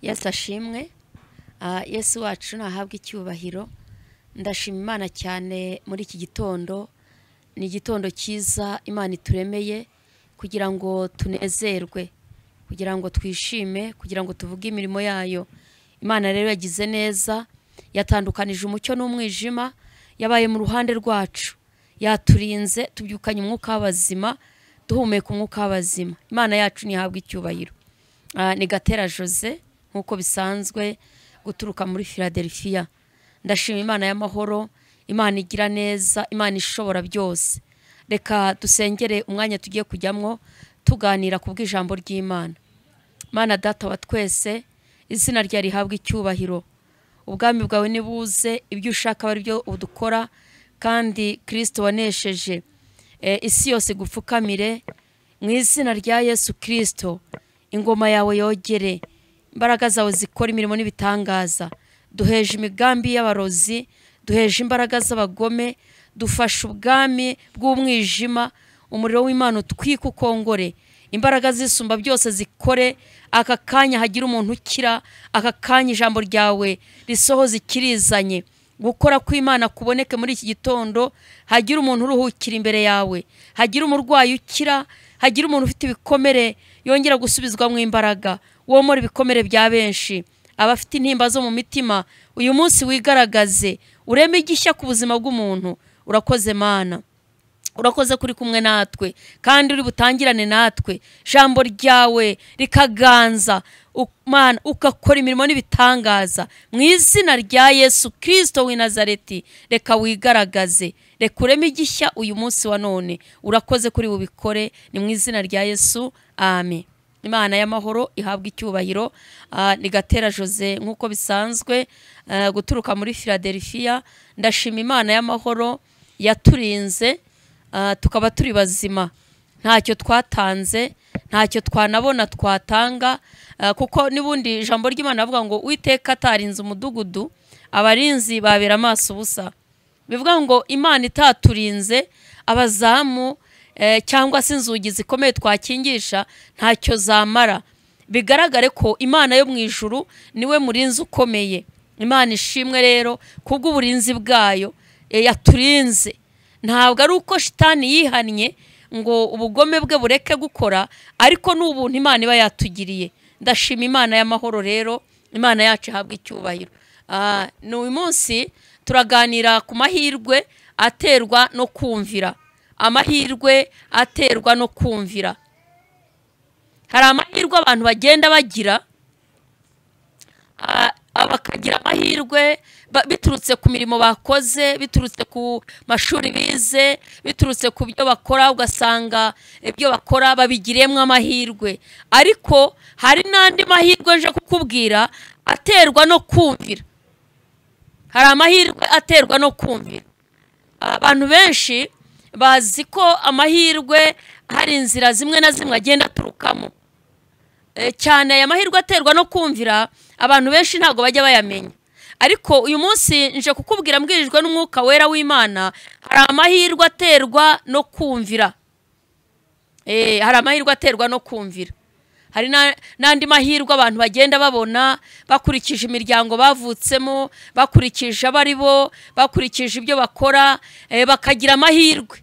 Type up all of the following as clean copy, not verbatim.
Yesu ashimwe. Yesu wacu nahabwe icyubahiro. Ndashima Imana cyane muri iki gitondo. Ni igitondo cyiza Imana ituremeye kugira ngo tunezerwe, kugira ngo twishime, kugira ngo tuvuge imirimo yayo. Imana rero yagize neza, yatandukanije umucyo n'umwijima, yabaye mu ruhande rwacu, yaturinze tubyukanye umwuka w'abazima, duhumeka umwuka w'abazima. Imana yacu nihabwe icyubahiro. Ni Gatera Jose nkuko bisanzwe guturuka muri Philadelphia. Ndashima Imana y'amahoro, Imana igira neza, Imana ishobora byose. Reka dusengere umwanya tugiye kujyamwo tuganira ku bw'ijambo ry'Imana. Mana Data wa twese, izina rya rihabwe icyubahiro. Ubwami bwawe nibuze, ibyo ushaka ari byo udukora, kandi Kristo wanesheje isi yose gupfukamire mu izina rya Yesu Kristo. Ingoma yawe yogere, imbaraga zawe zikora imirimo n'ibitangaza. Duheje imigambi y'abarozi, duheje imbaraga z'abagome, dufashe ubwami bw'umwijima, umuriro w'Imana utwike ukongore, imbaraga zisumba byose zikore. Aka kanya hagira umuntu ukira, aka kanya ijambo ryawe risohoze ikirizanye. Gukora kw'Imana kuboneke muri iki gitondo, hagira umuntu uruhukira imbere yawe, hagira umurwayi ukira, hagira umuntu ufite ibikomere yongera gusubizwa mu imbaraga, womora ibikomere bya benshi, abafite intimba zo mu mitima uyu munsi wigaragaze, ureme igishya ku buzima bw'umuntu. Urakoze Mana, urakoze kuri kumwe natwe, kandi uri butangirane natwe. Jambo ryawe rikaganza, Mana ukakora imirimo n'ibitangaza mu izina rya Yesu Kristo w'i Nazareti. Reka wigaragaze, reka ureme igishya uyu munsi wa none. Urakoze kuri bubikore, ni mu izina rya Yesu, amen. Imana y'amahoro ihabwe icyubahiro. Ni Gatera Jose nkuko bisanzwe guturuka muri Philadelphia. Ndashima Imana y'amahoro yaturinze, tukaba turi bazima, ntacyo twatanze, ntacyo twanabona twatanga, kuko nibundi ijambo ry'Imana avuga ngo Uwiteka atarinze umudugudu, abarinzi babera amaso ubusa. Bivuga ngo Imana itaturinze, abazamu cyangwa se inzugi zikomeye twakingisha ntacyo zamara. Bigaragare ko Imana yo mu ijuru niwe murinzi ukomeye. Imana ishimwe rero kubw'uburinzi bwayo yaturinze. Ntabwo ari uko shitani yihannye ngo ubugome bwe bureke gukora, ariko n'ubuntu Imana iba yatugiriye. Ndashima Imana y'amahoro rero, Imana yacu ihabwe icyubahiro. N'uyu munsi turaganira ku mahirwe aterwa no kumvira. Amahirwe aterwa no kumvira. Hari amahirwe abantu bagenda bagira, bakagira amahirwe biturutse ku mirimo bakoze, biturutse ku mashuri bize, biturutse ku byo bakora, ugasanga ibyo bakora babigiriyemo amahirwe. Ariko hari n'andi mahirwe nje kukubwira aterwa no kumvira. Hari amahirwe aterwa no kumvira. Abantu benshi bazi ko amahirwe hari inzira zimwe na zimwe agenda aturukamo. Cyane aya mahirwe aterwa no kumvira abantu benshi ntabwo bajya bayamenya. Ariko uyu munsi nje kukubwira mbwirijwe n'umwuka wera w'Imana, hari amahirwe aterwa no kumvira. Hari amahirwe aterwa no kumvira. Hari n'andi mahirwe abantu bagenda babona bakurikije imiryango bavutsemo, bakurikije abaribo, bakurikije ibyo bakora, bakagira amahirwe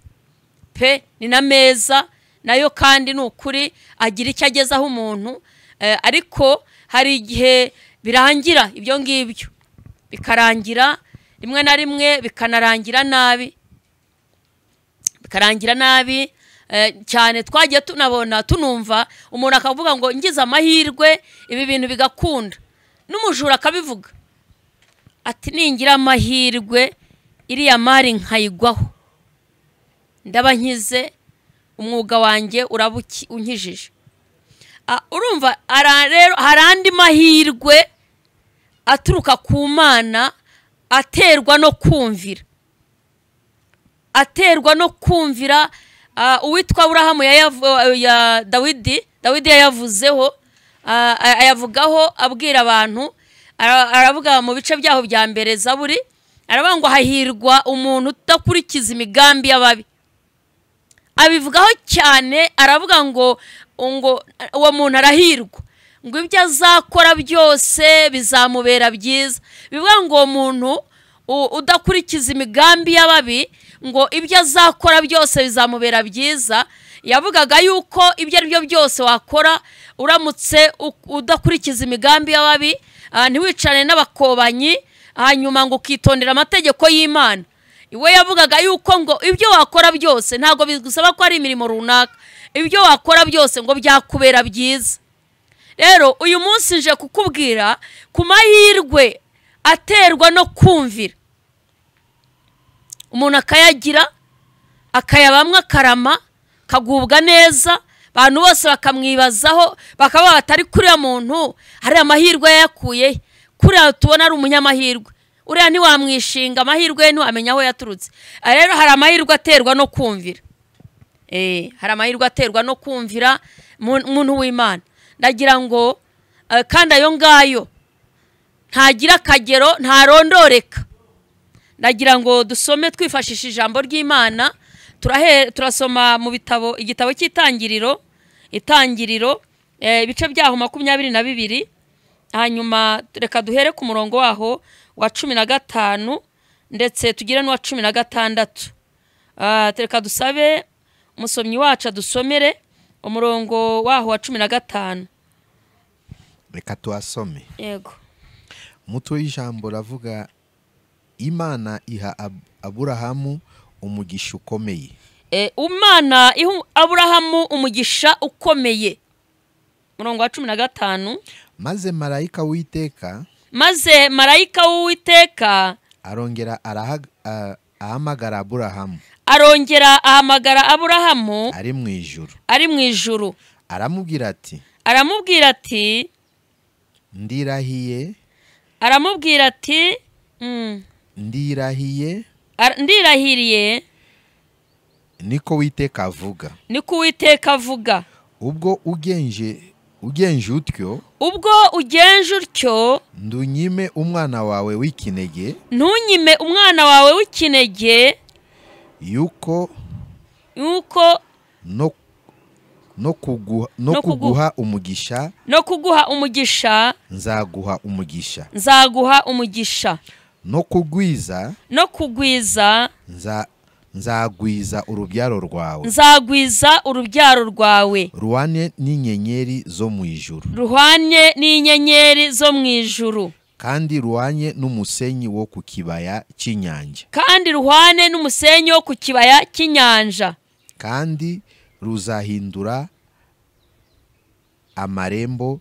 pe, ni na meza nayo, kandi ni ukuri agira icyo agezaho umuntu. Ariko hari igihe birangira ibyo ngibyo, bikarangira rimwe na rimwe bikanarangira nabi, bikarangira nabi cyane. Twagiye tunabona tunumva umuntu akavuga ngo ngize amahirwe ibi bintu bigakunda, n'umujura akabivuga ati ningira amahirwe iriya mari nkayigwaho ndaba nkize, umwuga wanjye uraba unkijije. Urumva rero hari andi mahirwe aturuka ku Mana aterwa no kumvira, aterwa no kumvira. Uwitwa Aburahamu ya Dawidi, Dawidi yayavuzeho, ayavugaho abwira abantu, aravuga mu bice byaho bya mbere Zaburi, aravuga ngo hahirwa umuntu udakurikiza imigambi y'ababi. Abivugaho cyane, aravuga ngo uwo muntu arahirwa, ngo ibyo azakora byose bizamubera byiza. Bivuga ngo uwo muntu udakurikiza imigambi y'ababi ngo ibyo azakora byose bizamubera byiza, yavugaga yuko ibyo ari byo byose wakora uramutse udakurikiza imigambi y'ababi, ntiwicane n'abakobanyi, hanyuma ngo ukitondera amategeko y'Imana. Iwe yavugaga yuko ngo ibyo wakora byose ntabwo bigusaba ko ari imirimo runaka, ibyo wakora byose ngo byakubera byiza. Rero uyu munsi nje kukubwira ku mahirwe aterwa no kumvira, umuntu akayagira akayabamwe akarama kagubwa neza, abantu bose bakamwibazaho bakaba batari kuriya muntu hari amahirwe yayakuye, kuriya tubona ari umunyamahirwe, uriya ntiwamwishinga amahirwe ntiwamenya aho yaturutse. Rero hari amahirwe aterwa no kumvira, hari amahirwe aterwa no kumvira muntu w'Imana. Ndagira ngo kandi ayo ngayo ntagira akagero, ntarondoreka. Ndagira ngo dusome twifashisha ijambo ry'Imana. Turasoma mu bitabo, igitabo cy'Itangiriro, Itangiriro ibice byaho 22, hanyuma reka duhere ku murongo waho wa 15 ndetse tugire n'uwa 16. Reka dusabe umusomyi wacu adusomere umurongo waho wa 15. Reka tuasome. Yego. Mutwe w'ijambo ravuga Imana iha Aburahamu umugisha ukomeye. Imana iha Aburahamu umugisha ukomeye. Murongo wa 15. Maze marayika w'Uwiteka, maze marayika w'Uwiteka arongera ahamagara Aburahamu, arongera ahamagara Aburahamu ari mu ijuru, ari mu ijuru, aramubwira ati, aramubwira ati ndirahiye, aramubwira ati ndirahiye, ndirahiriye, niko Uwiteka avuga, niko Uwiteka avuga, ubwo ugenje utyo, ubwo ugenje utyo, ndunyime umwana wawe w'ikinege, ntunyime umwana wawe w'ikinege, yuko no kuguha umugisha, no kuguha umugisha, nzaguha umugisha, nzaguha umugisha, no kugwiza, no kugwiza, nzagwiza urubyaro rwawe, nzagwiza urubyaro rwawe, ruhwane n'inyenyeri zo mu ijuru, ruhwane n'inyenyeri zo mu ijuru, kandi ruhwane n'umusenyi wo ku kibaya cy'inyanja, kandi ruhwane n'umusenyi wo ku kibaya cy'inyanja, kandi ruzahindura amarembo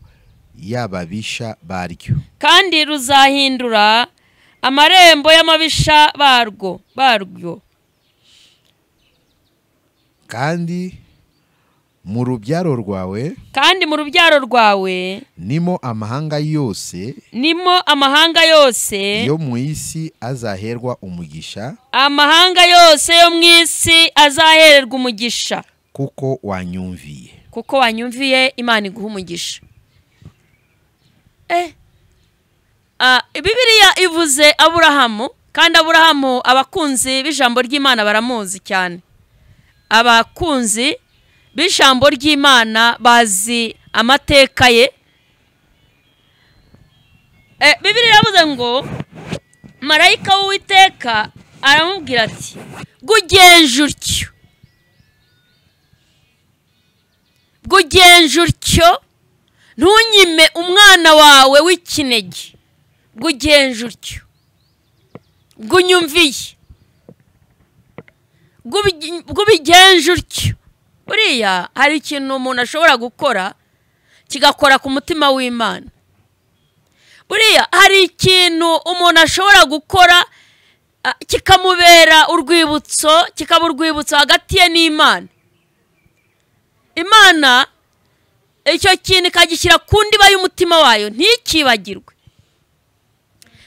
y'ababisha baryo, kandi ruzahindura amarembo y'amabisha barwo. Kandi mu rubyaro rwawe, kandi mu rubyaro rwawe, nimo amahanga yose, nimo amahanga yose yo mu isi azaherwa umugisha, amahanga yose yo mu isi azahererwa umugisha, kuko wanyumviye, kuko wanyumviye. Imana iguha umugisha. Bibiliya ivuze Aburahamu, kandi Aburahamu abakunzi b'ijambo ry'Imana baramuzi cyane. Abakunzi b'ijambo ry'Imana bazi amateka ye. Bibiliya yavuze ngo marayika w'Uwiteka aramubwira ati gugenje utyo, gugenje utyo, ntunyime umwana wawe w'ikinege, gugenje utyo, gunyumviye, gubigenje utyo. Buriya hari ikintu umuntu ashobora gukora kigakora ku mutima w'Imana. Buriya hari ikintu umuntu ashobora gukora kikamubera urwibutso, kikaba urwibutso hagati ye n'Imana. Imana icyo kintu ikagishyira ku ndiba y'umutima wayo ntikibagirwe.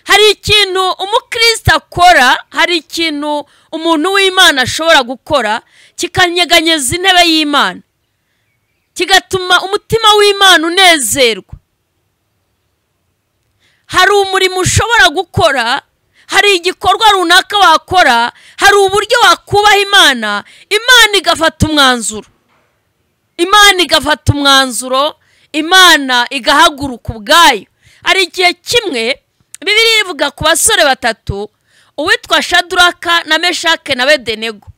Hari ikintu umukristo akora, hari ikintu umuntu w'Imana ashobora gukora kikanyeganyeza intebe y'Imana, kigatuma umutima w'Imana unezerwa. Hari umurimo ushobora gukora, hari igikorwa runaka wakora, hari uburyo wakubaha Imana, Imana igafata umwanzuro, Imana igafata umwanzuro Imana igahaguruka ubwayo. Hari igihe kimwe Bibiliya ivuga ku basore batatu, uwitwa Shaduraka na Meshake na Abedenego,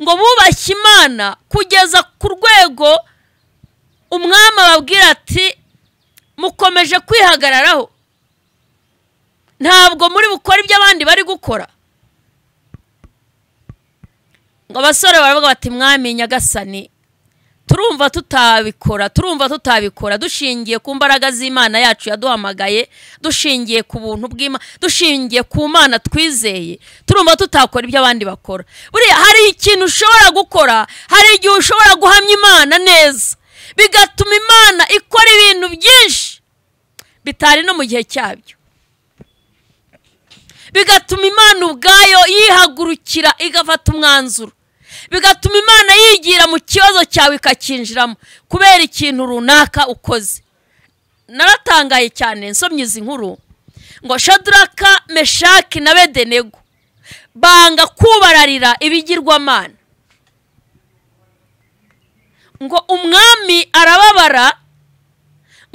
ngo bubashye Imana kugeza ku rwego umwami ababwira ati mukomeje kwihagararaho, ntabwo muri bukora ibyo abandi bari gukora. Ngo abasore baravuga bati mwami nyagasani, turumva tutabikora, turumva tutabikora, dushingiye ku mbaraga z'Imana yacu yaduhamagaye, dushingiye ku buntu bw'Imana, dushingiye ku Mana twizeye, turumva tutakora ibyo abandi bakora. Buriya hari ikintu ushobora gukora, hari igihe ushobora guhamya Imana neza, bigatuma Imana ikora ibintu byinshi bitari no mu gihe cyabyo, bigatuma Imana ubwayo yihagurukira igafata umwanzuro, bigatuma Imana yigira mu kibazo cyawe ikakinjiramo kubera ikintu runaka ukoze. Naratangaye cyane nsomye izi nkuru, ngo Shaduraka, Meshaki na Abedenego banga kubararira ibigirwamana, ngo umwami arababara,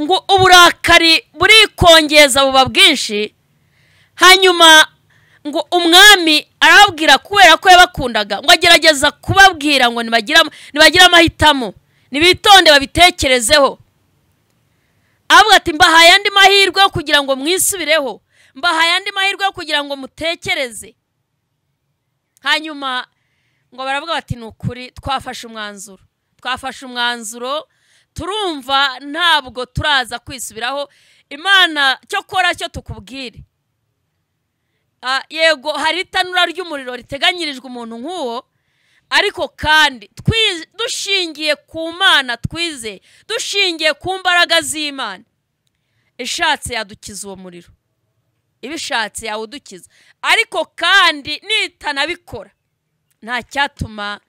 ngo uburakari burikongeza buba bwinshi. Hanyuma ngo umwami arababwira, kubera ko yabakundaga, ngo agerageza kubabwira ngo nibagira amahitamo, nibitonde babitekerezeho. Avuga ati mbahaye andi mahirwe yo kugira ngo mwisubireho, mbahaye andi mahirwe yo kugira ngo mutekereze. Hanyuma ngo baravuga bati ni ukuri twafashe umwanzuro, twafashe umwanzuro, turumva ntabwo turaza kwisubiraho. Imana cyo kora cyo tukubwire, yego hari itanura ry'umuriro riteganyirijwe umuntu nk'uwo, ariko kandi dushingiye ku Mana twize, dushingiye ku mbaraga z'Imana, ishatse yadukiza uwo muriro, ibishatse yawudukiza, ariko kandi nitanabikora nta cyatuma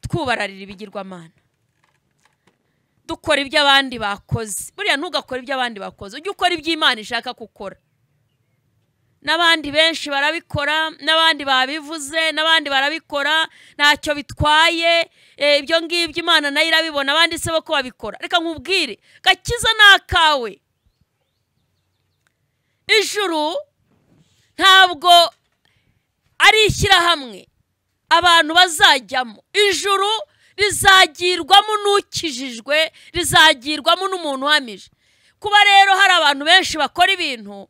twubararira ibigirwamana, dukora ibyo abandi bakoze. Buriya ntugakora ibyo abandi bakoze, ujye ukora ibyo Imana ishaka gukora. N'abandi benshi barabikora, n'abandi babivuze, n'abandi barabikora, ntacyo bitwaye, ibyo ngibyo Imana nayo irabibona, abandi se bo ko babikora. Reka nkubwire, gakiza nakawe. Ijuru ntabwo ari ishyirahamwe abantu bazajyamo, ijuru rizagirwamo n'ukijijwe, rizagirwamo n'umuntu uhamije. Kuba rero hari abantu benshi bakora ibintu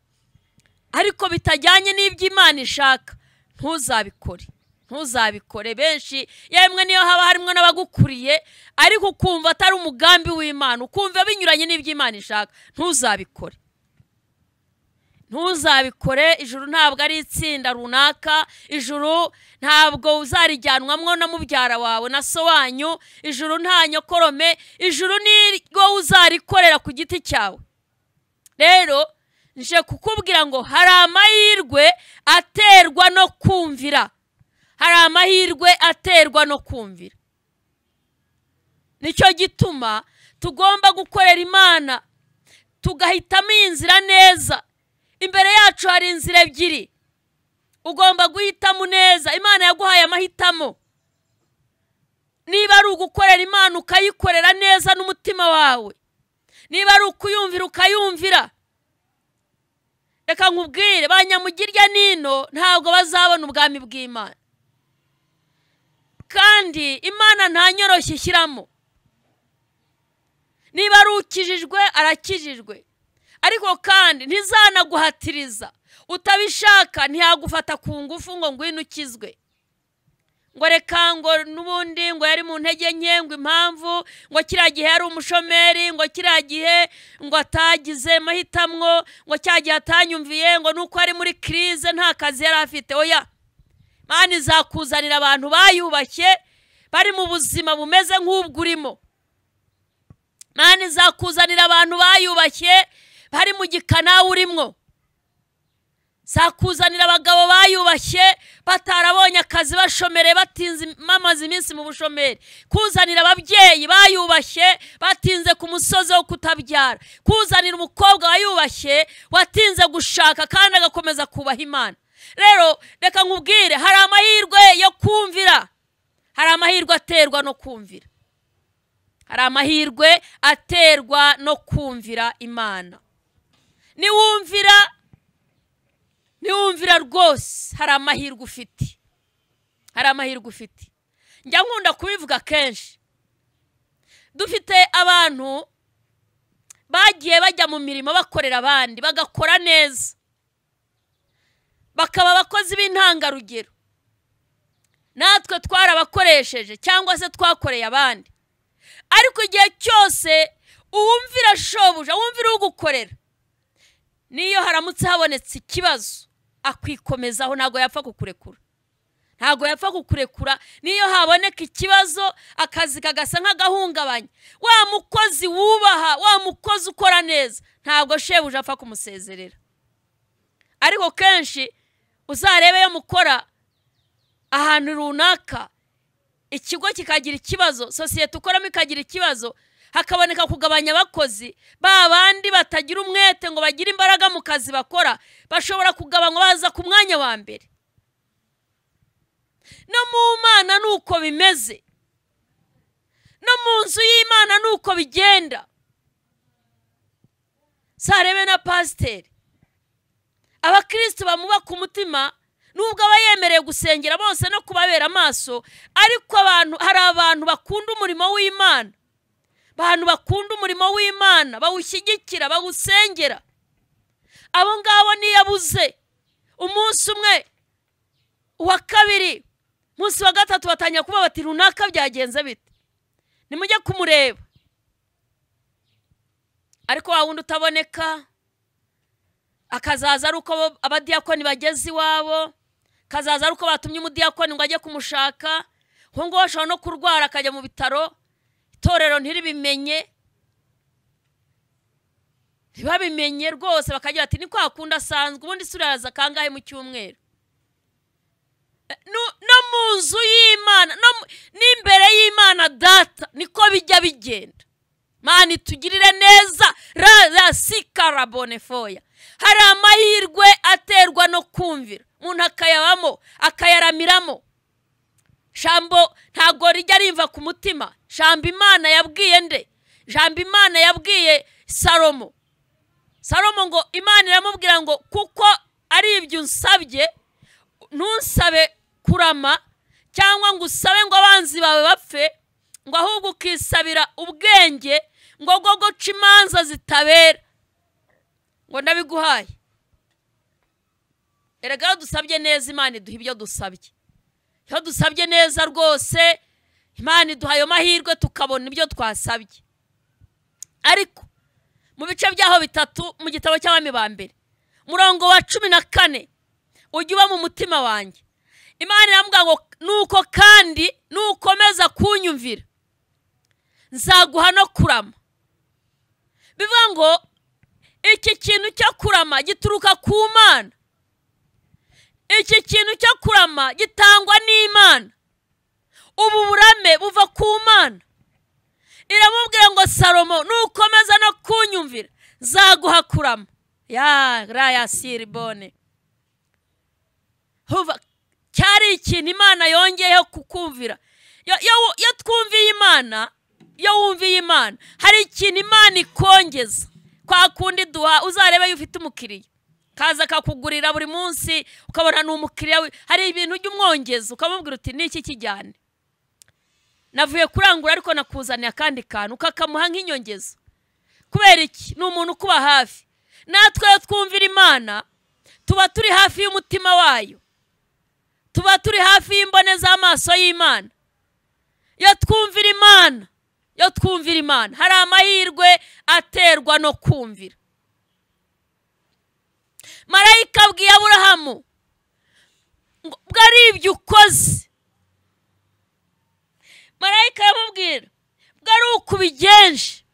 ariko bitajyanye n'ibyo Imana ishaka, ntuzabikore, ntuzabikore. Benshi yemwe niyo haba harimo n'abagukuriye, ariko ukumva atari umugambi w'Imana, ukumva binyuranye n'ibyo Imana ishaka, ntuzabikore, ntuzabikore. Ijuru ntabwo ari itsinda runaka, ijuru ntabwo uzarijyanwamwo na mubyara wawe na so wanyu, ijuru nta nyokorome, ijuru ni wowe uzarikorera ku giti cyawe. Rero nje kukubwira ngo hari amahirwe aterwa no kumvira, hari amahirwe aterwa no kumvira. Nicyo gituma tugomba gukorera Imana, tugahitamo inzira neza. Imbere yacu hari inzira ebyiri, ugomba guhitamo neza. Imana yaguhaye amahitamo. Niba ari ugukorera Imana ukayikorera neza n'umutima wawe, niba ari ukuyumvira ukayumvira. Reka nkubwire, ba nyamugirya nino ntabwo bazabona ubwami bw'Imana, kandi Imana nta nyoroshyo ishyiramo. Niba ari ukijijwe arakijijwe, ariko kandi ntizanaguhatiriza. Utabishaka ntiyagufata ku ngufu ngo ngwino ukizwe, ngo reka ngo n'ubundi ngo yari mu ntege nke, ngo impamvu ngo kiriya gihe yari umushomeri, ngo kiriya gihe ngo atagize mahitamwo, ngo cya gihe atanyumviye, ngo nuko ari muri crise nta kazi yari afite. Oya, Imana izakuzanira abantu bayubashye bari mu buzima bumeze nk'ubwo urimo. Imana izakuzanira abantu bayubashye bari mu gikana urimwo. Sakuzanira abagabo bayubashye batarabonye akazi, bashomere, batinze, bamaze iminsi mu bushomeri. Kuzanira ababyeyi bayubashye batinze ku musozi wo kutabyara. Kuzanira umukobwa wayubashye watinze gushaka kandi agakomeza kubaha Imana. Rero reka nkubwire, hari amahirwe yo kumvira, hari amahirwe aterwa no kumvira. Hari amahirwe aterwa no kumvira Imana. Niwumvira rwose hari amahirwe ufite. Hari amahirwe ufite. Njya nkunda kubivuga kenshi. Dufite abantu bagiye bajya mu mirimo bakorera abandi bagakora neza, bakaba abakozi b'intangarugero. Natwe twarabakoresheje cyangwa se twakoreye abandi. Ariko igihe cyose uwumvira shobuja, wumvira ugukorera, niyo haramutse habonetse ikibazo akwikomezaho, ntago yapfa kukurekura. Ntago yapfa kukurekura. Niyo haboneka ikibazo akazi kagasa nk'agahungabanya, wa mukozi wubaha, wa mukozi ukora neza, ntabwo shebuja apfa kumusezerera. Ariko kenshi uzarebe yo mukora ahantu runaka, ikigo kikagira ikibazo, sosiyete ukoramo ikagira ikibazo, hakaboneka kugabanya abakozi, ba bandi batagira umwete ngo bagire imbaraga mu kazi bakora, bashobora kugabanywa baza ku mwanya wa mbere. No mu Mana nuko bimeze, no mu nzu y'Imana nuko bigenda. Sarebe na pasiteri, abakristo bamuba ku mutima, nubwo aba yemereye gusengera bose no kubabera amaso, ariko abantu, hari abantu bakunda umurimo w'Imana, abantu bakunda umurimo w'Imana, bawushyigikira, bawusengera. Abo ngabo niyabuze umunsi umwe, uwa kabiri, umunsi wa gatatu, batangira kuba bati runaka byagenze bite, nimujye kumureba. Ariko wa wundi utaboneka akazaza ari uko abadiyakoni bageze iwabo, kazaza ari uko batumye umudiyakoni ngo ajye kumushaka, ngo ngo ashobora no kurwara akajya mu bitaro, itorero ntiribimenye, ntibabimenye rwose, bakagira ati ni kwa kundi asanzwe, ubundi se uraza kangahe mu cyumweru. No mu nzu y'Imana, n'imbere y'Imana data, niko bijya bigenda. Mana itugirire neza. Rasikarabone foya. Hari amahirwe aterwa no kumvira, umuntu akayabamo, akayaramiramo. Jambo ntago rijya rimva ku mutima. Jambo Imana yabwiye nde? Jambo Imana yabwiye Salomo. Salomo ngo Imana iramubwira ngo kuko ari ibyo unsabye, ntunsabe kurama cyangwa ngo usabe ngo abanzi bawe bapfe, ngo ahubwo ukisabira ubwenge ngo bwo guca imanza zitabera, ngo ndabiguhaye. Erega iyo dusabye neza Imana iduha ibyo dusabye. Iyo dusabye neza rwose Imana iduha ayo mahirwe tukabona ibyo twasabye. Ariko mu bice byaho bitatu mu gitabo cy'Abami ba mbere, murongo wa 14, ujye uba mu mutima wanjye. Imana iramubwira ngo nuko kandi nukomeza kunyumvira nzaguha no kurama. Bivuga ngo iki kintu cyo kurama gituruka ku Mana. Iki kintu cyo kurama gitangwa n'Imana. Ubu burame buva ku Mana. Iramubwira ngo Salomo nukomeza no kunyumvira nzaguha kurama. Ya raya siribone. Huva cyari ikintu Imana yongeyeho kukumvira. Iyo twumviye Imana, iyo wumviye Imana, hari ikintu Imana ikongeza. Kwa kundi duha, uzarebe iyo ufite umukiriya kaza akakugurira buri munsi, ukabona ni umukiriya, hari ibintu ujya umwongeza ukamubwira uti niki kijyane, navuye kurangura ariko nakuzaniye akandi kantu, ukakamuha nk'inyongezo. Kubera iki? Ni umuntu ukuba hafi. Natwe iyo twumvira Imana tuba turi hafi y'umutima wayo, tuba turi hafi y'imbone z'amaso y'Imana. Iyo twumvira Imana, iyo twumvira Imana, hari amahirwe aterwa no kumvira. Marayika abwiye Aburahamu ngo bwo ari ibyo ukoze. Marayika aramubwira bwo ari uko ubigenje,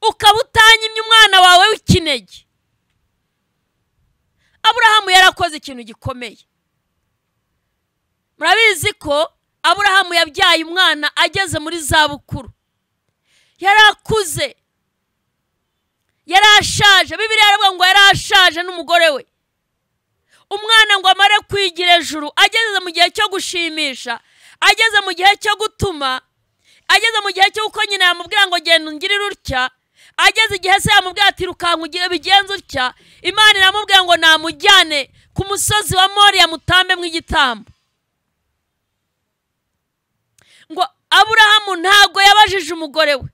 ukaba utanyimye umwana wawe w'ikinege. Aburahamu yarakoze ikintu gikomeye. Murabizi ko Aburahamu yabyaye umwana ageze muri za bukuru, yarakuze, yarashaje. Bibiliya iravuga ngo yarashaje n'umugore we. Umwana ngo amare kwigira ejuru, ageze mu gihe cyo gushimisha, ageze mu gihe cyo gutuma, Ageze mu gihe cy'uko nyina yamubwira ngo genda ungirire utya, ageze igihe se yamubwira ati rukanka ugire bigenze utya, Imana iramubwira ngo namujyane ku musozi wa Moriya mutambemo igitambo. Ngo Aburahamu ntabwo yabajije umugore we,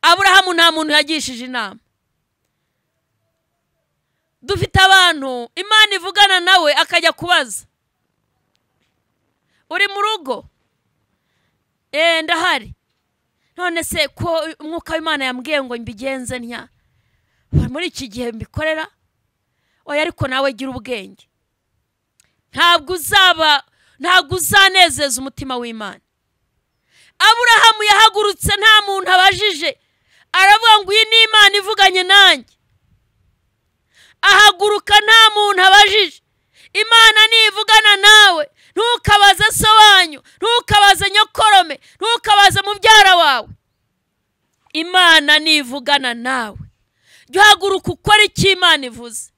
Aburahamu nta muntu yagishije inama. Dufite abantu Imana ivugana nawe akajya kubaza, uri mu rugo? Ndahari. None se ko umwuka w'Imana yambwiye ngo mbigenze ntya, muri iki gihe mbikorera? Oya, ariko nawe gira ubwenge. Ntabwo uzanezeza umutima w'Imana. Aburahamu yahagurutse nta muntu abajije, aravuga ngo iyi ni Imana ivuganye nanjye. Ahaguruka nta muntu abajije. Imana nivugana nawe, ntukabaze so wanyu, ntukabaze nyokorome, ntukabaze mubyara wawe. Imana nivugana nawe, jya uhaguruka ukora icyo Imana ivuze.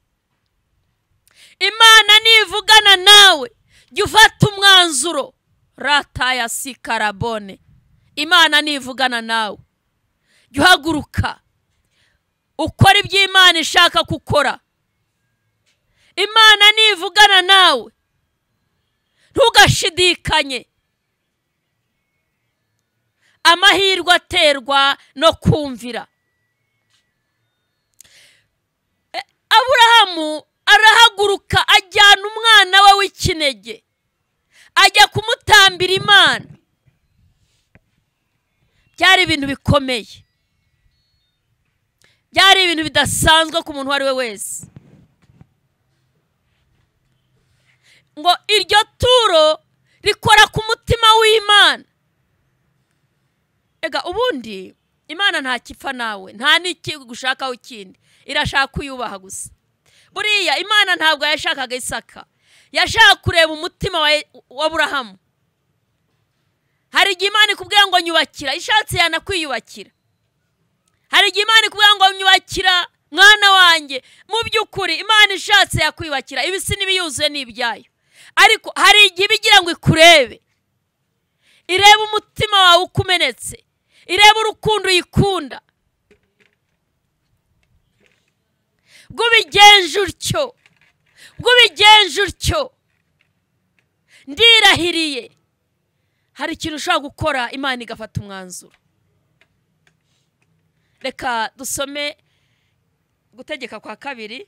Imana nivugana nawe, jya ufata umwanzuro. Rataya si karabone. Imana nivugana nawe, jya uhaguruka ukora ibyo Imana ishaka gukora. Imana nivugana nawe, ntugashidikanye. Amahirwe aterwa no kumvira. Aburahamu arahaguruka ajyana umwana we w'ikinege, ajya kumutambira Imana. Byari ibintu bikomeye, byari ibintu bidasanzwe ku muntu uwo ari we wese. Ngo iryo turo rikora ku mutima w'Imana. Ega ubundi Imana nta kipfa nawe, nta n'ikigushakaho ikindi, irashaka uyubaha gusa. Buriya Imana ntabwo yashakaga Isaka, yashaka kureba umutima wa Aburahamu. Hari igihe Imana ikubwira ngo nyubakira, ishatse yanakwiyubakira. Hari igihe Imana ikubwira ngo nyubakira mwana wanjye, mu by'ukuri Imana ishatse yakwiyubakira, ibisi n'ibiyuzuye ni ibyayo. Ariko hari igihe ibigira ngo ikurebe, irebe umutima wawe uko umenetse, irebe urukundo uyikunda. Bw'ubigenje utyo, bw'ubigenje utyo, ndirahiriye, hari ikintu ushobora gukora Imana igafata umwanzuro. Reka dusome Gutegeka kwa kabiri.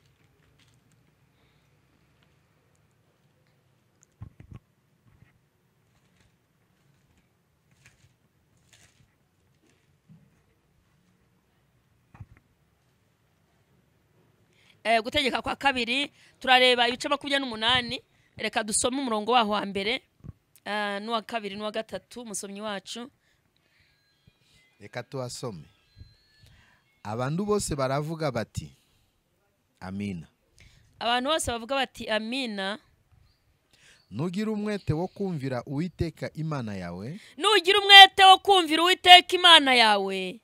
Gutegeka kwa kabiri turareba ibice 28. Reka dusome umurongo waho wa mbere n'uwa kabiri n'uwa gatatu. Musomyi wacu, reka tuwasome. Abantu bose baravuga bati amina. Abantu bose bavuga bati amina. Nugira umwete wo kumvira Uwiteka Imana yawe, nugira umwete wo kumvira Uwiteka Imana yawe,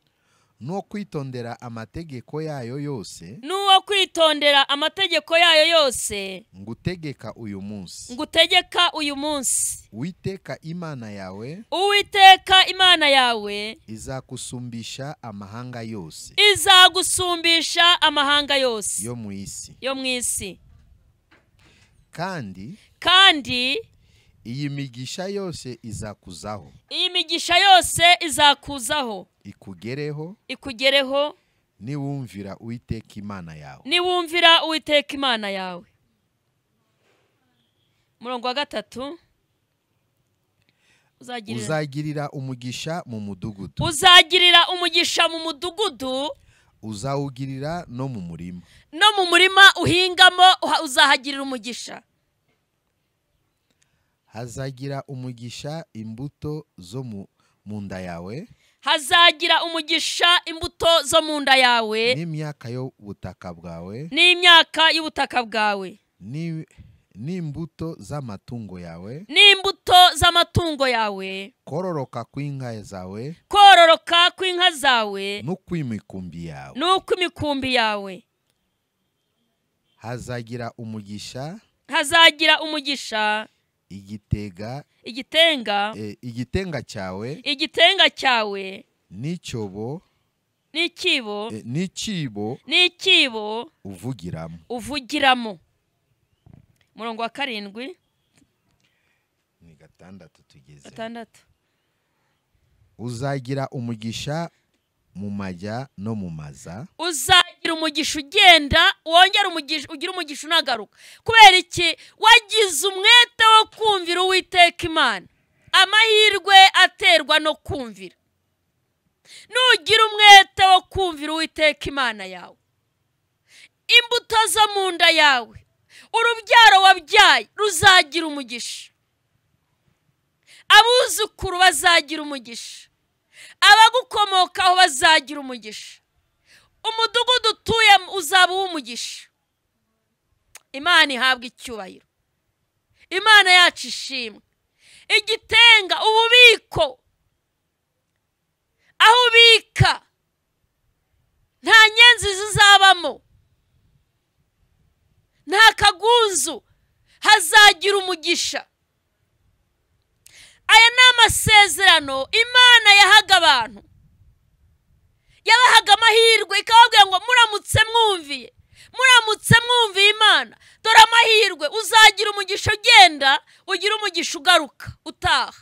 no kwitondera amategeko yayo yose, nuwo kwitondera amategeko yayo yose, ngutegeka uyu munsi, ngutegeka uyu munsi, Uwiteka Imana yawe, Uwiteka Imana yawe izakusumbisha amahanga yose, izagusumbisha amahanga yose yo mu isi, yo mu isi. Kandi iyi migisha yose izakuzaho, iyi migisha yose izakuzaho, ikugereho, ikugereho, niwumvira Uwiteka Imana yawe, niwumvira Uwiteka Imana yawe. Murongo wa gatatu, uzagirira umugisha mu mudugudu, uzagirira umugisha mu mudugudu, uzawugirira no mu murima, no mu murima uhingamo uzahagirira umugisha. Hazagira umugisha imbuto zo mu nda yawe, hazagira umugisha imbuto zo mu nda yawe, n'imyaka y'ubutaka bwawe, n'imyaka y'ubutaka bwawe, n'imbuto z'amatungo yawe, n'imbuto z'amatungo yawe, kororoka kw'inka zawe, kororoka kw'inka zawe, n'ukw'imikumbi yawe, n'ukw'imikumbi yawe. Hazagira umugisha, hazagira umugisha Igitega, igitenga, igitenga cyawe, igitenga cyawe, n'icyobo, n'ikibo, n'icyibo, n'ikibo uvugiramo, uvugiramo. Murongo wa 7. Ni 6 tugeze. 6. Uzagira umugisha mu majya no mu maza. Uzagira umugisha ugenda, wongera umugisha, ugira umugisha unagaruka. Kubera iki? Wagize umwete wo kumvira Uwiteka Imana. Amahirwe aterwa no kumvira. Nugira umwete wo kumvira Uwiteka Imana yawe, imbuto zo mu nda yawe, urubyaro wabyaye ruzagira umugisha, abuzukuru bazagira umugisha, abagukomokaho bazagira umugisha, umudugudu utuyemo uzaba uw'umugisha. Imana ihabwa icyubahiro, Imana yacu ishimwe. Igitenga, ububiko, aho ubika nta nyenzi zizabamo, nta kagunzu, hazagira umugisha. Aya ni amasezerano Imana yahaga abantu, yabahaga amahirwe, ikababwira ngo muramutse mwumviye, muramutse mwumviye Imana, dore amahirwe, uzagira umugisha ugenda, ugira umugisha ugaruka utaha.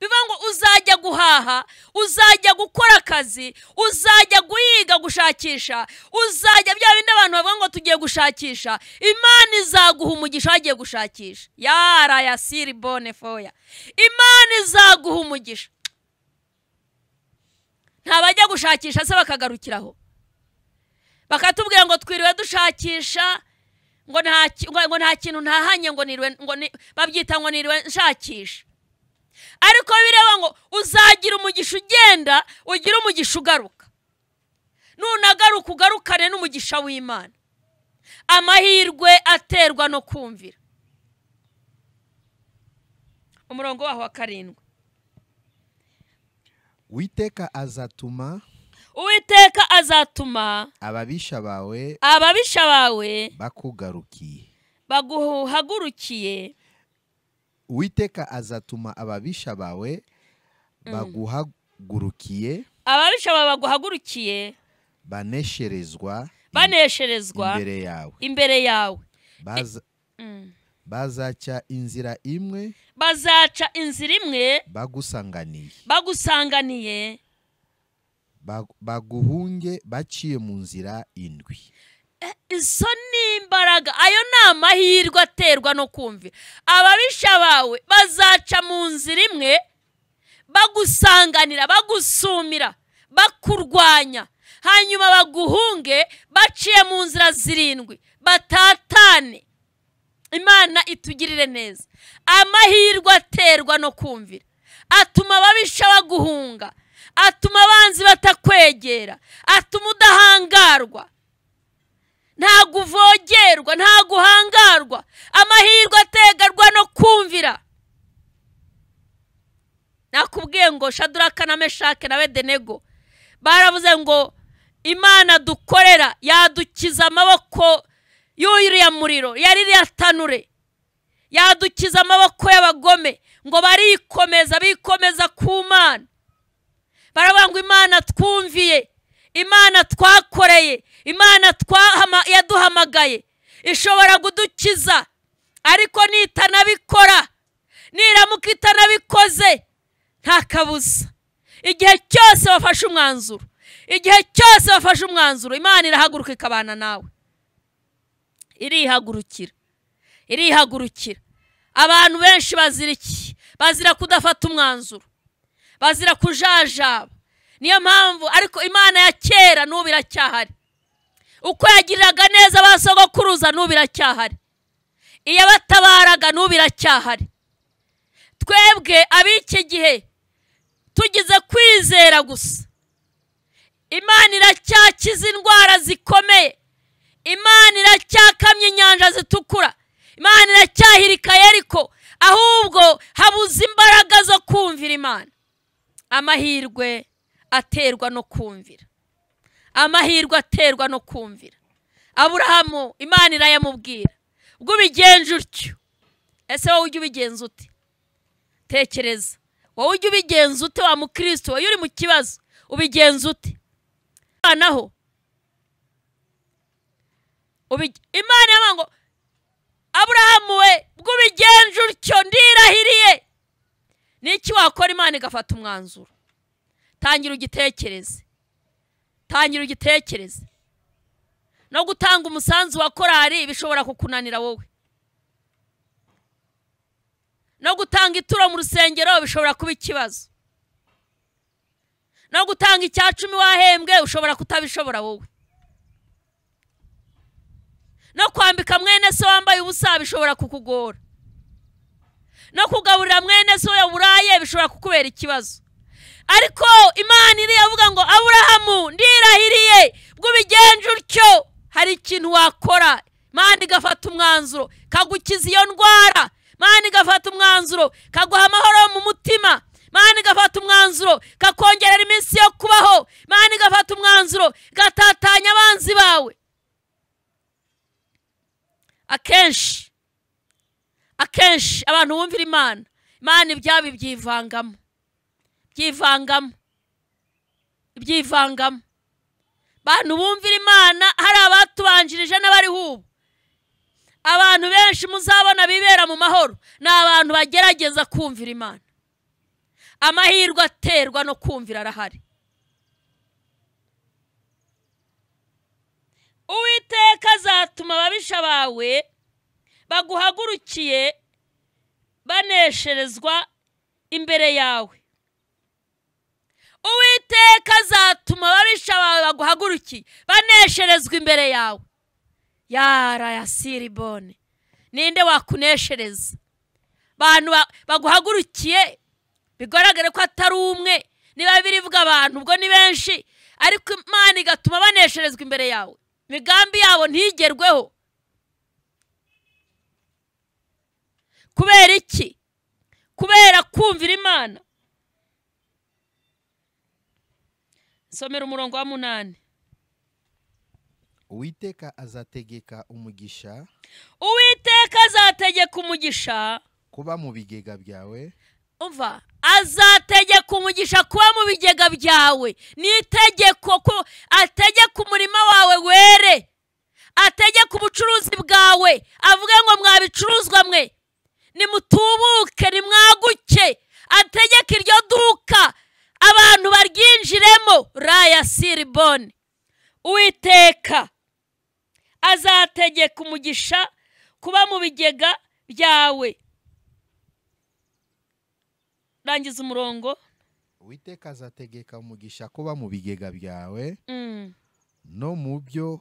Bivuga ngo uzajya guhaha, uzajya gukora akazi, uzajya guhiga gushakisha, uzajya bya bindi abantu bavuga ngo tugiye gushakisha, Imana izaguha umugisha wagiye gushakisha. Yara ya siri bone foya. Imana izaguha umugisha. Ntabajya gushakisha se bakagarukiraho, bakatubwira ngo twiriwe dushakisha, ngo nta kintu ntahanye, ngo niriwe, ngo babyita ngo niriwe nshakisha. Ariko bireba ngo uzagira umugisha ugenda, ugira umugisha ugaruka. Nunagaruka ugarukane n'umugisha w'Imana. Amahirwe aterwa no kumvira. Umurongo waho wa 7. Uwiteka azatuma, Uwiteka azatuma ababisha bawe, ababisha bawe bakugarukiye, baguhagurukiye. Uwiteka azatuma ababisha bawe baguhagurukiye, ababisha bawe baguhagurukiye, banesherezwa, banesherezwa imbere yawe, imbere yawe. Bazaca inzira imwe, bazaca inzira imwe, bagusanganiye, bagusanganiye, baguhunge baciye mu nzira 7. Izo ni imbaraga, ayo ni amahirwe aterwa no kumvira. Ababisha bawe bazaca mu nzira imwe, bagusanganira, bagusumira, bakurwanya, hanyuma baguhunge baciye mu nzira 7, batatane. Imana itugirire neza. Amahirwe aterwa no kumvira atuma ababisha baguhunga, atuma abanzi batakwegera, atuma udahangarwa, ntago uvogerwa, ntago uhangarwa. Amahirwe ategarwa no kumvira. Nakubwiye ngo Shadraka na Meshake na Abedenego baravuze ngo Imana dukorera yadukiza amaboko y'uriya muriro, yaririya tanure, yadukiza amaboko y'abagome. Ngo barikomeza, bikomeza ku Mana. Baravuga ngo Imana twumviye, Imana twakoreye, Imana yaduhamagaye, ishobora kudukiza, ariko nitanabikora, niramuka itanabikoze, nta kabuza. Igihe cyose bafashe umwanzuro, igihe cyose bafashe umwanzuro, Imana irahaguruka ikabana nawe. Irihagurukira, irihagurukira. Abantu benshi bazira iki? Bazira kudafata umwanzuro, bazira kujajaba. Niyo mpamvu ariko Imana ya kera n'ubu iracyahari. Uko yagiriraga neza abasogokuruza n'ubu iracyahari, iyabatabaraga n'ubu iracyahari. Twebwe ab'iki gihe tugize kwizera gusa, Imana iracyakiza indwara zikomeye, Imana iracyakamya inyanja zitukura, Imana iracyahirika Yeriko, ahubwo habuze imbaraga zo kumvira Imana. Amahirwe aterwa no kumvira, amahirwe aterwa no kumvira. Aburahamu Imana irayamubwira, ubwo ubigenje utyo Ese wowe ujya ubigenza ute? Tekereza wowe ujya ubigenza ute wa mukristo, wowe uri mu kibazo ubigenza ute? Naho Imana yavuga ngo Aburahamu we bwo ubigenje utyo ndirahiriye. Niki wakora Imana igafata umwanzuro? Tangira ugitekereze, tangira ugitekereze. No gutanga umusanzu wa korari bishobora kukunanira wowe, no gutanga ituro mu rusengero bishobora kuba ikibazo, no gutanga 10 wahembwe ushobora kutabishobora wowe, no kwambika mwene so wambaye ubusa bishobora kukugora, no kugaburira mwene so yaburaye bishobora kukubera ikibazo. Ariko Imana iri yavuga ngo Aburahamu ndirahiriye bwo ubigenje utyo, hari ikintu wakora Imana igafata umwanzuro kagukiza iyo ndwara, Imana igafata umwanzuro kaguha amahoro mu mutima, Imana igafata umwanzuro kakongerera iminsi yo kubaho, Imana igafata umwanzuro gatatanya abanzi bawe. Akenshi akenshi abantu bumvira Imana, Imana ibyabo byivangamo, byivangamo, byivangamo. Bantu bumvira Imana, hari abatubanjirije n'abari hubu. Abantu benshi muzabona bibera mu mahoro ni abantu bagerageza kumvira Imana. Amahirwe aterwa no kumvira arahari. Uwiteka azatuma ababisha bawe baguhagurukiye banesherezwa imbere yawe. Uwiteka azatuma ababisha bawe baguhagurukiye banesherezwa imbere yawe. Yara ya siribone, ninde wakuneshereza? Bantu baguhagurukiye bigaragare ko atari umwe, niba birivuga abantu ubwo ni benshi, ariko Imana igatuma banesherezwa imbere yawe, imigambi yabo ntigerweho. Kubera iki? Kubera kumvira Imana. Somera umurongo wa 8. Uwiteka azategeka umugisha, Uwiteka azategeka umugisha kuba mu bigega byawe. Umva, azategeka umugisha kuba mu bigega byawe. Ni itegeko ko ategeka umurima wawe were, ategeka ubucuruzi bwawe, avuge ngo mwabicuruzwa mwe nimutubuke, nimwaguke. Ategeka iryo duka abantu baryinjiremo. Raya siribone. Uwiteka azategeka umugisha kuba mu bigega byawe. Rangiza umurongo. Uwiteka azategeka umugisha kuba mu bigega byawe, no mu byo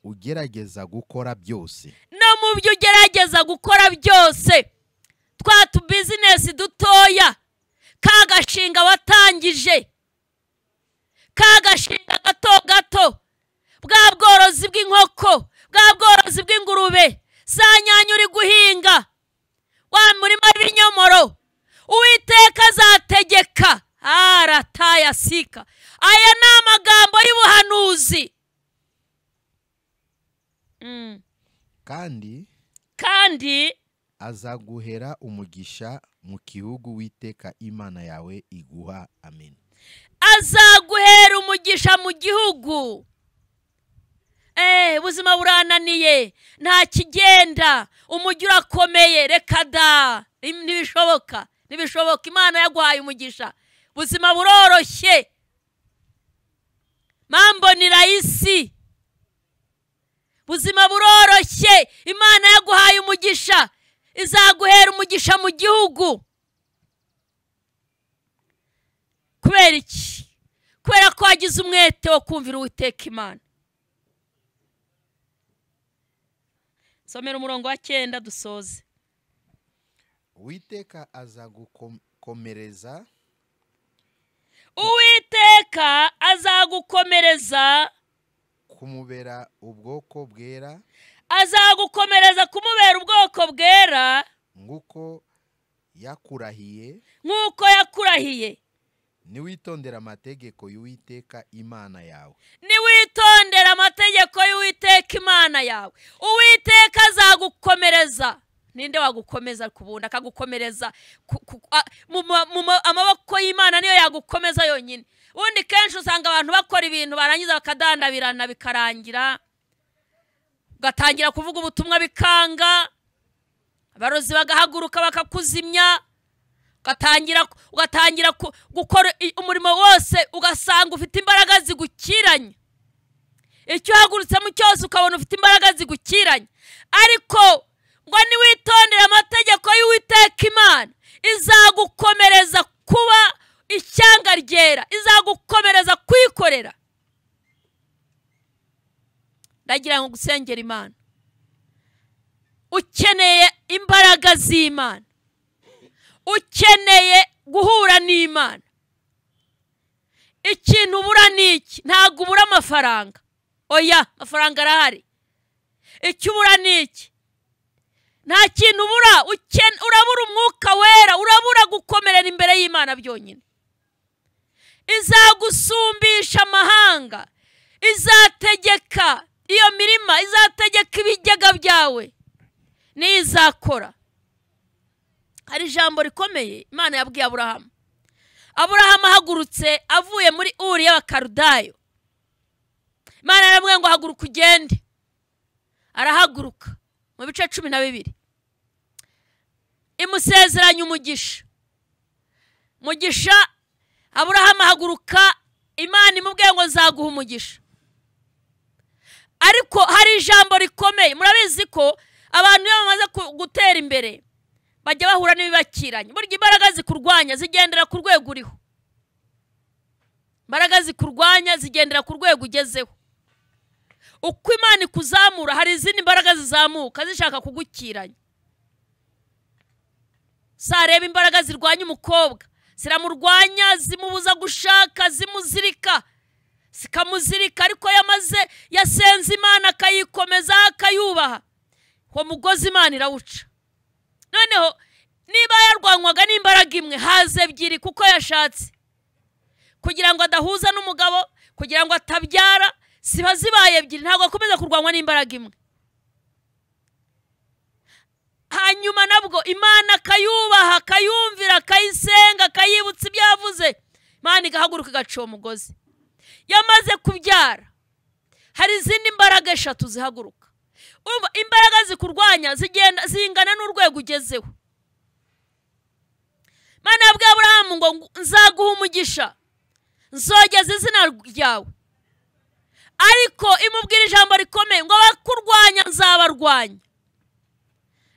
ugerageza gukora byose, no mu byo ugerageza gukora byose. Twa tu business dutoya, ka gashinga watangije, ka gashinga gato gato, bwa bworozi bw'inkoko, bwa bworozi bw'ingurube, za nyanya uri guhinga, wa murima w'ibinyomoro, Uwiteka azategeka. Aratayasika. Aya ni amagambo y'ubuhanuzi. Kandi azaguhera umugisha mu gihugu Uwiteka Imana yawe iguha. Amen. Azaguhera umugisha mu gihugu. Ubuzima burananiye, nta kigenda, umujyi urakomeye, reka da, ntibishoboka, ntibishoboka. Imana yaguhaye umugisha, ubuzima buroroshye, mambo ni rahisi, ubuzima buroroshye. Imana yaguhaye umugisha, izaguhera umugisha mu gihugu. Kubera iki? Kubera ko wagize umwete wo kumvira Uwiteka Imana. Somera umurongo wa 9 dusoze. Uwiteka azagukomereza, Uwiteka azagukomereza kumubera ubwoko bwera, azagukomereza kumubera ubwoko bwera, nguko yakurahiye, nkuko yakurahiye. Niwitondera amategeko y'Uwiteka Imana yawe, niwitondera amategeko y'Uwiteka Imana yawe, Uwiteka azagukomereza. Ninde wagukomeza kubunda akagukomereza amaboko y'Imana niyo yagukomeza yonyine. Ubundi kenshi usanga abantu bakora ibintu barangiza bakadandabirana bikarangira, ugatangira kuvuga ubutumwa bikanga, abarozi bagahaguruka bakakuzimya, ugatangira gukora umurimo wose ugasanga ufite imbaraga zigukiranye. Icyo uhagurutsemo cyose ukabona ufite imbaraga zigukiranye. Ariko ngo niwitondere amategeko y'Uwiteka Imana, izagukomereza kuba ishyanga ryera, izagukomereza kwikorera. Ndagira ngo gusengera Imana, ukeneye imbaraga z'Imana, ukeneye guhura n'Imana. Ikintu ubura ni iki? Ntabwo ubura amafaranga, oya, amafaranga arahari. Icyo ubura ni iki? Nta kintu ubura, urabura umwuka wera, urabura gukomerera imbere y'Imana byonyine. Izagusumbisha amahanga, izategeka iyo mirima, izategeka ibigega byawe, niyo izakora. Hari ijambo rikomeye Imana yabwiye Aburahamu. Aburahamu ahagurutse avuye muri Uri y'Abakarudayo, Imana yaramubwiye ngo haguruka ugende. Arahaguruka mu bice 12, imusezeranya umugisha. Mugisha Aburahamu ahaguruka, Imana imubwiye ngo nzaguha umugisha. Ariko hari ijambo rikomeye. Murabizi ko abantu iyo bamaze gutera imbere bajya bahura n'ibibakiranye. Burya imbaraga zikurwanya zigendera ku rwego uriho. Imbaraga zikurwanya zigendera ku rwego ugezeho. Uko Imana ikuzamura hari izindi mbaraga zizamuka zishaka kugukiranya. Sareba imbaraga zirwanya umukobwa, ziramurwanya, zimubuza gushaka, zimuzirika, zikamuzirika. Ariko yamaze yasenze Imana akayikomeza akayubaha, uwo mugozi Imana irawuca. Noneho niba yarwanywaga n'imbaraga imwe, haze ebyiri kuko yashatse, kugira ngo adahuza n'umugabo, kugira ngo atabyara, ziba zibaye ebyiri, ntabwo akomeza kurwanywa n'imbaraga imwe. Hanyuma nabwo Imana akayubaha, akayumvira, akayisenga, akayibutsa ibyo yavuze, Imana igahaguruka igaca uwo mugozi. Yamaze kubyara, hari izindi mbaraga eshatu zihaguruka. Urumva imbaraga zikurwanya zigenda zingana n'urwego ugezeho. Imana yabwiye Aburahamu ngo nzaguha umugisha, nzogeza izina ryawe. Ariko imubwira ijambo rikomeye ngo abakurwanya nzabarwanya.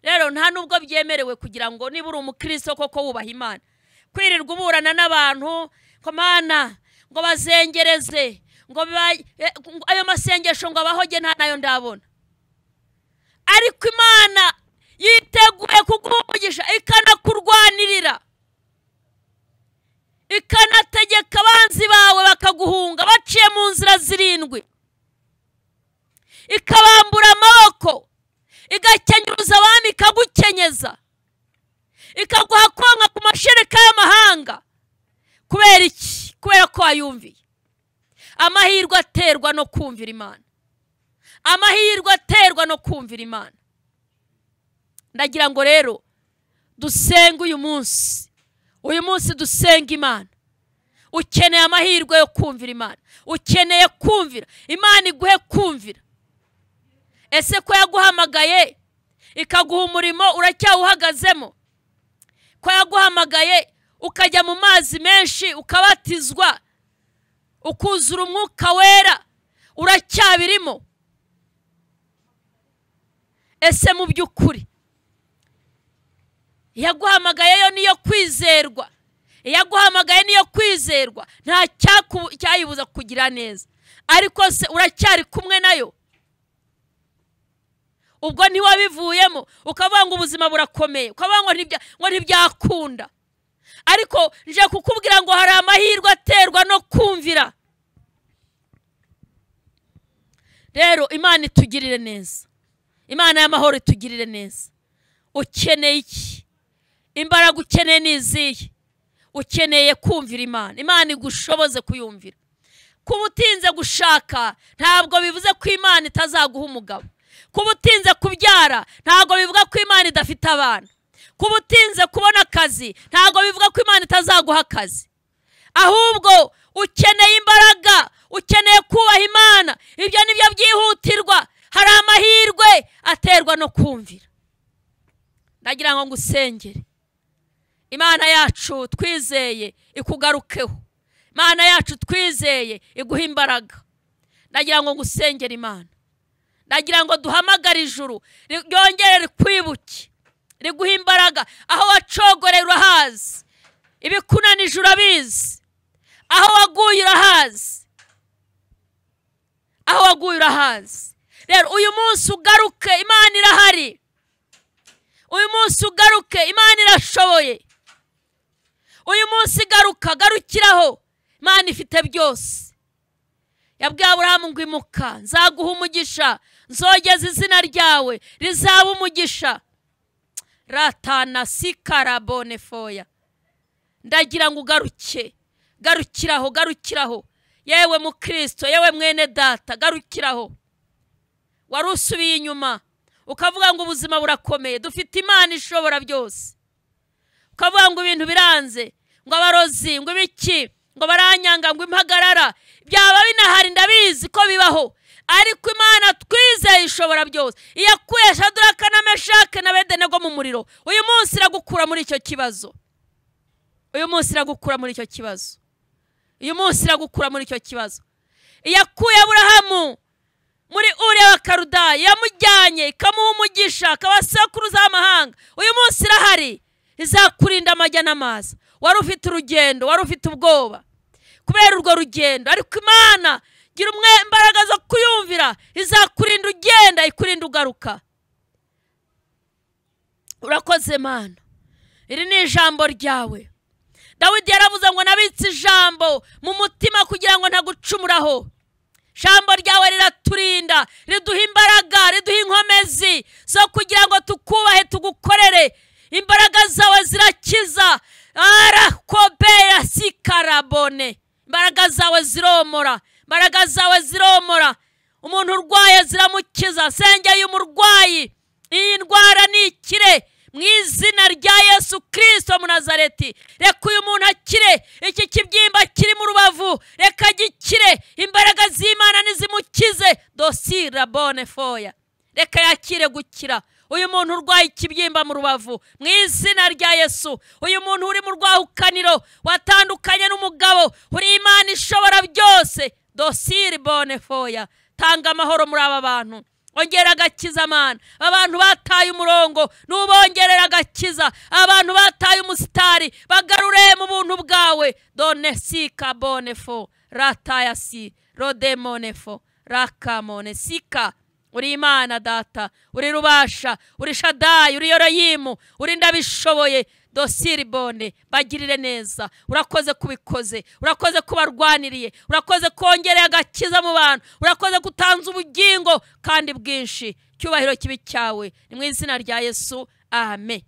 Rero nta nubwo byemerewe kugira ngo niba uri umukristo koko wubaha Imana, kwirirwa uburana n'abantu ko Mana ngo bazengereze, ngo ayo masengesho ngo abahoge, nta nayo ndabona. Ariko Imana yiteguye kuguha umugisha, ikanakurwanirira, ikanategeka abanzi bawe bakaguhunga baciye mu nzira 7, ikabambura amaboko, igakenyuza abami, ikagukenyeza, ikaguha konka ku mashereka y'amahanga. Kubera iki? Kubera ko wayumviye. Amahirwe aterwa no kumvira Imana. Amahirwe aterwa no kumvira Imana. Ndagira ngo rero dusenge uyu munsi. Uyu munsi dusenga Imana. Ukeneye amahirwe yo kumvira Imana. Ukeneye kumvira Imana, iguhe kumvira. Ese ko yaguhamagaye ikaguha umurimo uracyawuhagazemo? Ko yaguhamagaye ukajya mu mazi menshi ukabatizwa ukuzura umwuka wera uracyabirimo? Ese mu by'ukuri yaguhamagaye yo niyo kwizerwa? Yaguhamagaye niyo kwizerwa, nta cyayibuza kugira neza. Ariko se uracyari kumwe nayo? Ubwo ntiwabivuyemo ukavuga ngo ubuzima burakomeye, ukavuga ngo ntibyakunda. Ariko nje kukubwira ngo hari amahirwe aterwa no kumvira. Rero Imana itugirire neza, Imana y'amahoro itugirire neza. Ukeneye iki? Imbaraga ukeneye ni izihe? Ukeneye kumvira Imana. Imana igushoboze kuyumvira. Kuba utinze gushaka ntabwo bivuze ko Imana itazaguha umugabo. Kuba utinze kubyara ntabwo bivuga ko Imana idafite abana. Kuba utinze kubona akazi ntabwo bivuga ko Imana itazaguha akazi. Ahubwo ukeneye imbaraga, ukeneye kubaha Imana. Ibyo nibyo byihutirwa. Hari amahirwe aterwa no kumvira. Ndagira ngo ngusengere. Imana yacu twizeye ikugarukeho. Imana yacu twizeye iguha imbaraga. Ndagira ngo ngusengere Imana. Ndagira ngo duhamagare ijuru ryongere rikwibuke, riguha imbaraga. Aho wacogoreye urahazi, ibikunanije urabizi, aho waguye urahazi, aho waguye urahazi. Rero uyu munsi ugaruke, Imana irahari. Uyu munsi ugaruke, Imana irashoboye. Uyu munsi garuka, garukiraho, Imana ifite byose. Yabwiye Aburahamu ngo imuka, nzaguha umugisha, nzogeza izina ryawe rizaba umugisha. Ratana sikarabone foya. Ndagira ngo ugaruke, garukiraho, garukiraho. Yewe mukristo, yewe mwene data, garukiraho. Wari usubiye inyuma ukavuga ngo ubuzima burakomeye, dufite Imana ishobora byose. Ukavuga ngo ibintu biranze, ngo abarozi, ngo ibiki, ngo baranyanga, ngo impagarara. Byaba binahari ndabizi ko bibaho, ariko Imana twizeye ishobora byose. Iyakuye Shadraka na Meshake na Abedenego mu muriro, uyu munsi iragukura muri icyo kibazo. Uyu munsi iragukura muri icyo kibazo. Uyu munsi iragukura muri icyo kibazo. Iyakuye Aburahamu muri Uriya wa Kaludaya, yamujyanye ikamuha umugisha, akaba sekuruza w'amahanga. Uyu munsi irahari, izakurinda amajya n'amaza. Wari ufite urugendo, wari ufite ubwoba kubera urwo rugendo, ariko Imana gira umwe imbaraga zo kuyumvira, izakurinda ugenda, ikurinda ugaruka. Urakoze Mana, iri ni ijambo ryawe. Dawidi yaravuze ngo nabitse ijambo mu mutima kugira ngo ntagucumuraho. Ijambo ryawe riraturinda, riduha imbaraga, riduha inkomezi zo kugira ngo tukubahe, tugukorere. Imbaraga zawe zirakiza. Arakobera sikarabone. Imbaraga zawe ziromora, imbaraga zawe ziromora. Umuntu urwaye ziramukiza. Sengeye umurwayi, iyi ndwara nikire mu izina rya Yesu Kristo mu Nazareti. Reka uyu muntu akire, iki kibyimba kiri mu rubavu reka gikire. Imbaraga z'Imana nizimukize. Dosira bone foya. Reka yakire gukira. Uyu muntu urwaye ikibyimba mu rubavu mu izina rya Yesu. Uyu muntu uri mu rwahukaniro watandukanye n'umugabo, uri Imana ishobora byose. Dosiri bone foya. Tanga amahoro muri aba bantu. Ongera agakiza Mana. Abantu bataye umurongo nubongerera agakiza. Abantu bataye umusitari bagarure mu buntu bwawe. Done sika bone fo rataya si rodemone fo rakamone sika. Uri Imana data, uri rubasha, uri Shadayi, uri Yoroyimu, uri ndabishoboye. Dosiri bone, bagirire neza. Urakoze kubikoze, urakoze kubarwaniriye, urakoze kongerera agakiza mu bantu, urakoze kutanza ubugingo kandi bwinshi. Cyubahiro kibi cyawe ni mu izina rya Yesu, amen.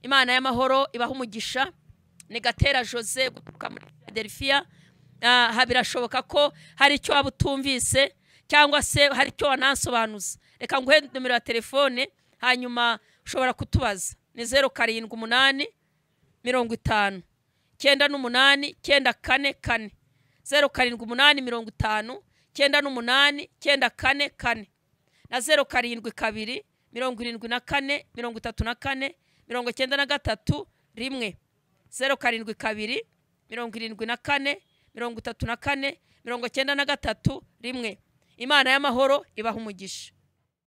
Imana y'amahoro ibaha umugisha. Ni Gatera Jose guturuka muri Philadelphia. Birashoboka ko hari icyo waba utumvise cyangwa se hari icyo wanansobanuza. Reka nguhe nomero ya telefone, hanyuma ushobora kutubaza. Ni 0 7 8 50 98 9 4 4. 0 7 8 50 98 9 4 4 na 0 7 2 74 34 93 1. 0 7 2 74 34 93 1. Imana y'amahoro ibaha umugisha.